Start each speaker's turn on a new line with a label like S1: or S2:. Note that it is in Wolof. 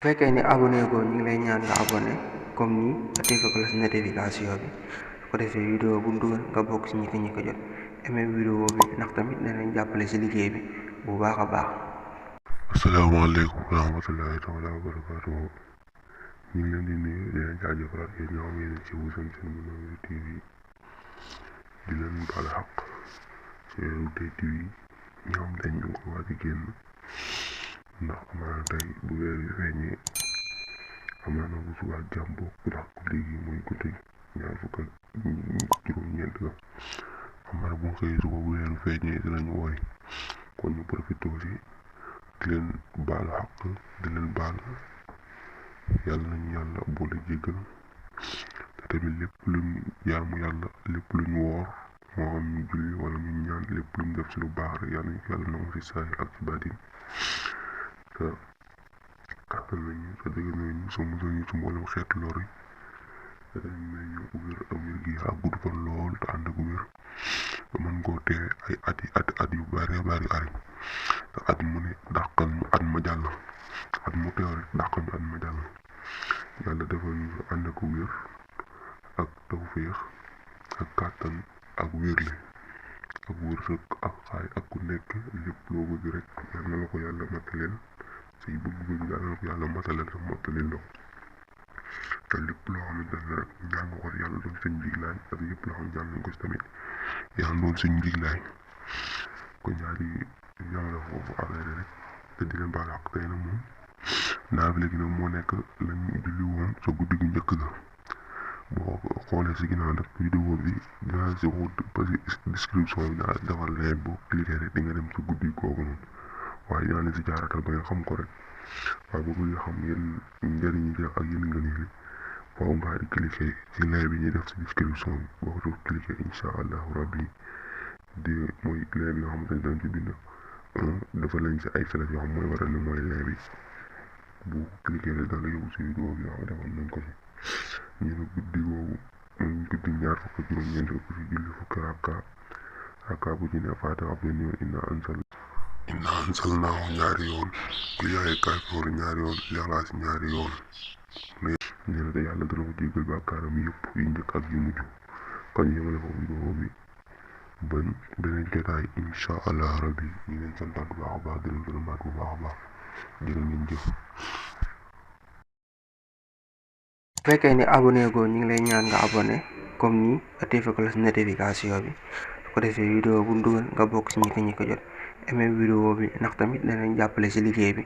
S1: bu fekkee ni abonné ko ñu ngi lay ñaan nga abonné comme nii activé cloche notification bi su ko defee vidéo bu dugal nga bokk ci ñi ko jot aimé vidéo bi ndax tamit danañ jàppale ci liggéey bi bu baax a baax.
S2: asalaamaaleykum wa rahmatulahi taala wa barakaatuhu. ñu ngi leen di nuyu di leen jaajëfal yéen ñoo xam yéen ci Woussone Sène bu Nourou TV di leen baal xaq ci weeru tey TV ñoo xam dañ ñu ko waaj a génn ndax amaana tey bu weer yi feeñee amaana bu subaa jàmm bokk ndax guddi gi mooy guddi ñaar fukk ak juróom-ñeent ga amaana bu xëyee suba bu weer yi feeñee dinañu woy kon ñu profité aussi di leen baal xaq di leen baal yàlla nañu yàlla boole jéggal te tamit lépp luñ jaamu yàlla lépp luñ woor moo xam ñu julli wala ñu ñaan lépp luñ def ci lu baax rek yàlla nañu ko yàlla nangu ci saay ak ci baatin te kàttan nañu te dëgg nañu sa musal ñu ci mboolem xeetu lor yi te tamit may ñu wér ak wér gi ak gudd fan lool te ànd ak wér te mën koo tee ay at yu bari ari te at mu ne dàqal ñu at ma jàll at mu teew rek dàqal ñu at ma jàll yàlla defal ñu ànd ak wér ak tawféex ak kàttan ak wérle ak wërsëg ak xaay ak ku nekk lépp loo bëgg rek yal na la ko yàlla mataleel say bëgg-bëgg yal na la ko yàlla mataleel rek mataleel la te lépp loo xamante ne rek ñaan nga ko yàlla doon seen njiglaay ak lépp loo xam ñaan nañ ko si tamit yàlla doon seen njiglaay kon ñaari ñaan la foofu affaire rek te di leen baal ak tey nag moom naa fi léegi nag moo nekk lañ julli woon sa guddi gu njëkk ga boo xoolee si ginnaaw nag vidéo bi dinaa si wut ba si description bi dinaa si defal leen boo cliquer rek di nga dem si guddi googu noonu waaye dinaa leen si jaaratal ba nga xam ko rek waaye boo bëggee xam yéen njëriñ yi ak yéen nga nii faaw nga di cliquer si lien bi ñuy def si description bi boo ko cliquer incha allahu rabbi di mooy lien bi nga xamante ne dañ ci bind dafa lañ si ay fenêtre yoo xam mooy waral ne mooy lien bi bu cliquer rek da nga yóbbu si vidéo bi nga xam defal nañ ko si ñu ne guddi googu muy guddi ñaar fukk ak juróom-ñeent ko si julli fukki rakka bu ci ne Faatiha benn yoon inna anzalnaahu ñaari yoon ku yaay kaafiruun ñaari yoon Ixlaas ñaari yoon nee na te yàlla dana ko jéggal bàkkaaram yëpp yu njëkk ak yu mujj kon yemale foofu vidéo bi ban beneen jotaay incha allah rabbi ñu leen santaat bu baax a baax di leen gërëmaat bu baax a baax jërë ngeen jëf.
S1: bu fekkee ni abonné ko ñu ngi lay ñaan nga abonné comme nii activé cloche notification bi su ko defee vidéo bu dugal nga bokk ci ñi ko jot aimé vidéo bi ndax tamit danañ jàppale ci liggéey bi.